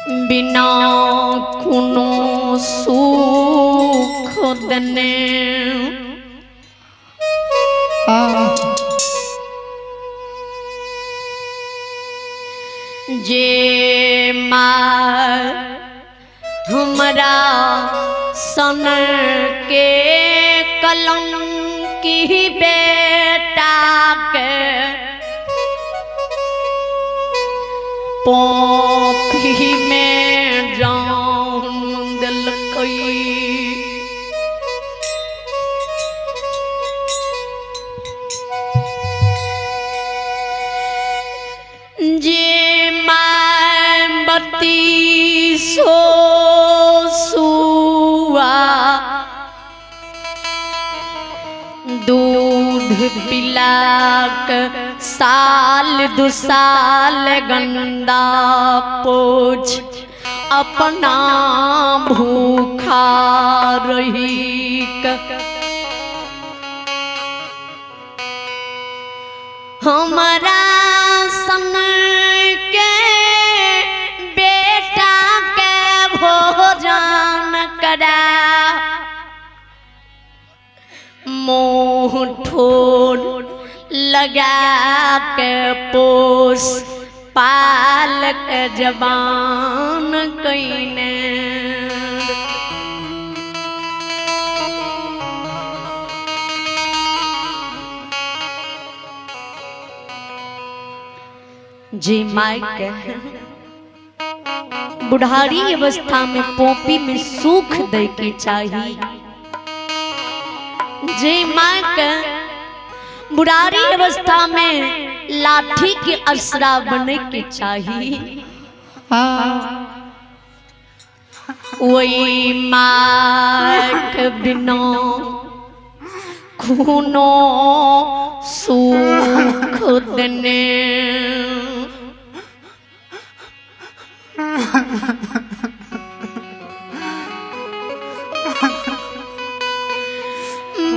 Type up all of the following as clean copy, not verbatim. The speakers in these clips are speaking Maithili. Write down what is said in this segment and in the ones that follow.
बिना कोनो सुख देने जे माँ हमरा सन के कलंकी बेटा के पोखी में जान देलकै। जे माय बत्ती सो सुआ दूध पिलाक साल दु साल गंदा पोछ अपना भूखा रही हमारा सन के बेटा के भोजन करा मुँह ठोर लगा के पोस पाल के जबान कईने। जी माई के बुढ़ारी अवस्था में पोपी में सुख दे के चाहिए। जे माँ के बुढ़ारी अवस्था में लाठी के असरा बने के चाहिए। वही माँ के बिना खूनो सुख देने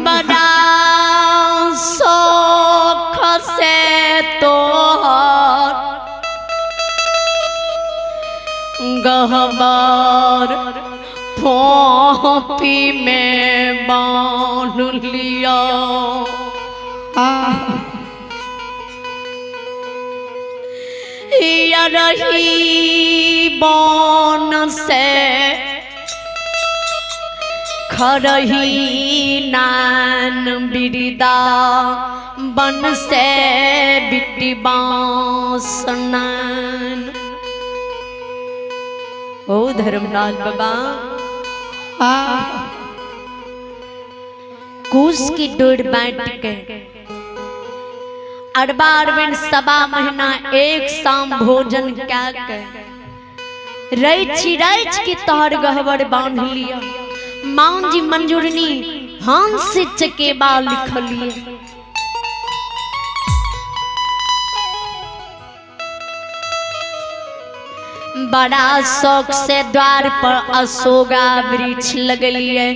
बड़ा शौक से तोहर गहबर फोपी में बांध लिया। या रही बन से खरही नान बिरदा बन से बिटी बांस नान। ओ धर्मनाथ बाबा, कुश की डोर बांट के अरबा अरबिन सवा महीना एक शाम भोजन क्या के रैची रैच की तोहर गहबर बांध लिया। मान जी मंजूरनी हंस चकेबा लिखलिए। बड़ा शौक से द्वार पर अशोका वृक्ष लगलिए।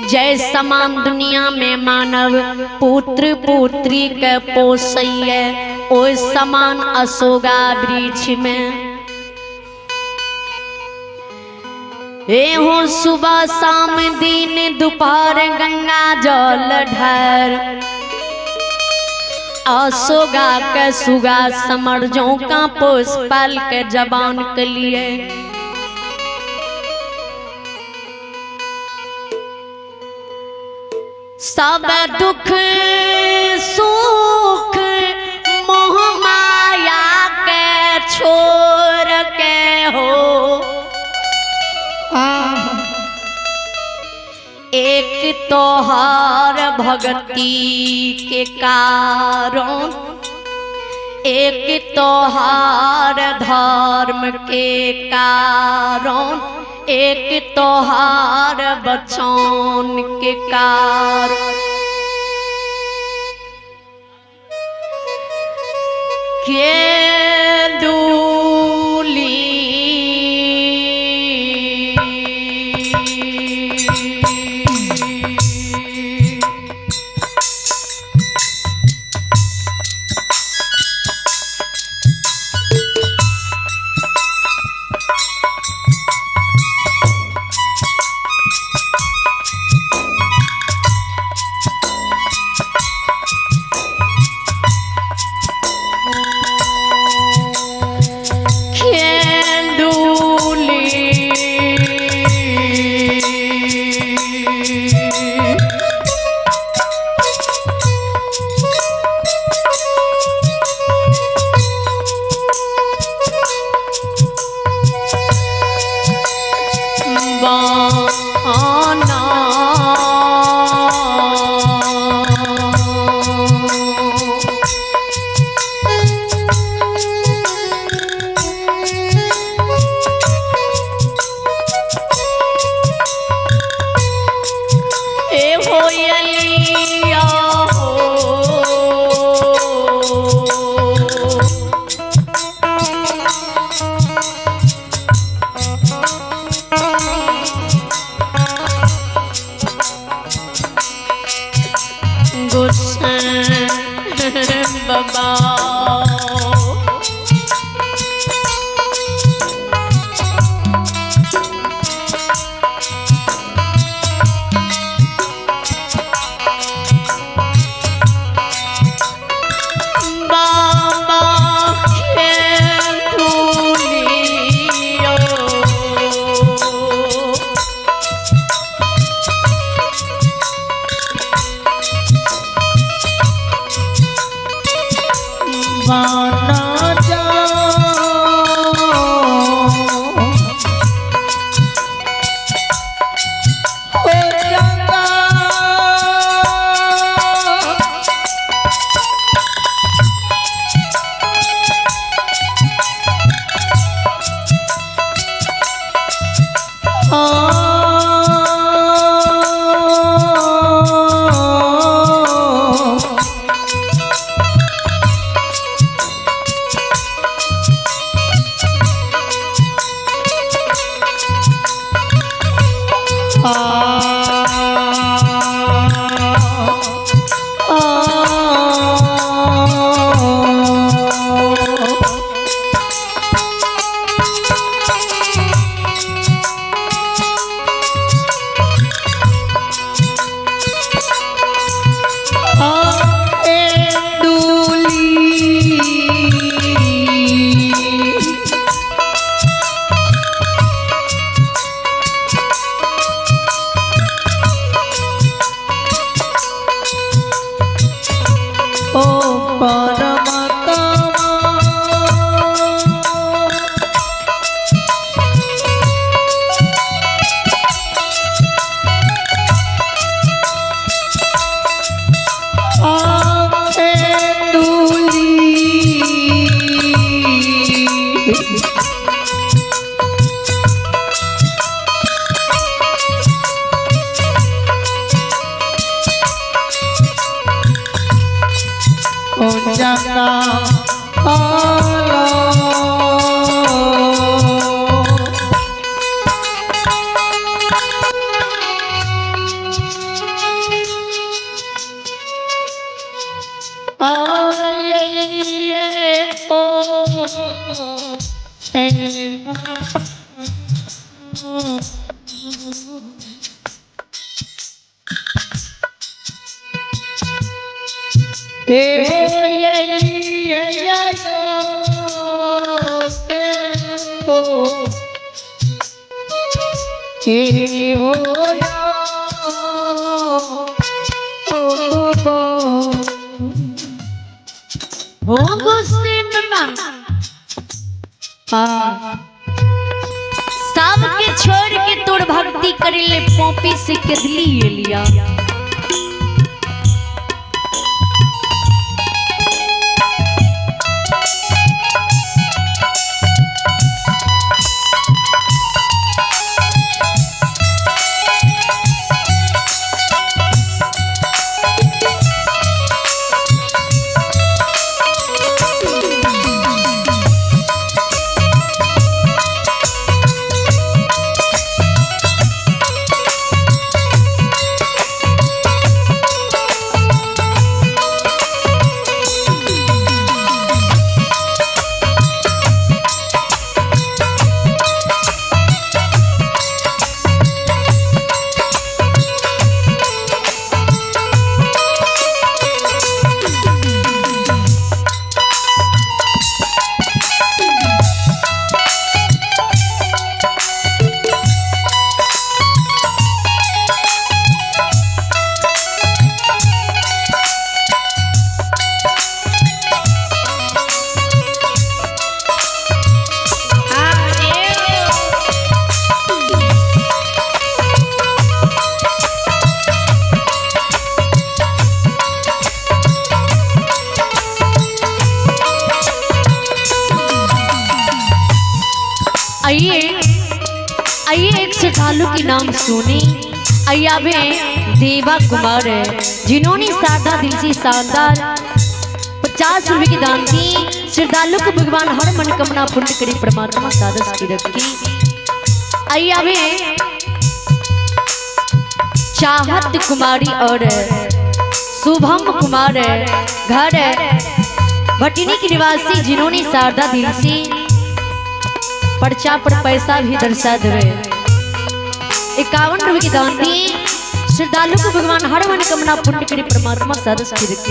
जय समान दुनिया में मानव पुत्र पुत्री के पोसैये ओ समान अशोका वृक्ष में। एहो सुबह शाम दिन दोपहर गंगा जल ढार अशोका के सुगा समर जो का पोस पाल के जबान के लिए। सब दुख सुख मोह माया के छोड़ के हो एक तोहार भक्ति के कारण, एक तोहार धर्म के कारण, एक तोहार बचन के कारण। के दूली हो गुस्से में सबके छोड़ के तोर भक्ति करे ले पोपी से केदली एलिया। आइए आइए एक श्रद्धालु के नाम सुने। आइए देवा कुमार है जिन्होंने सादा दिल से शानदार 50 रुपए की दान दी। श्रद्धालु को भगवान हर मनोकामना पूर्ण करे, परमात्मा सादस की रखी। आइए चाहत कुमारी और शुभम कुमार घर भटिनी के निवासी जिन्होंने शारदा दिल से पर्चा पर पैसा भी दर्शा देवे 51 रुपए की दान दी। श्रद्धालु को भगवान हर मनोकामना पूर्ण करे, परमात्मा सादस की रखे।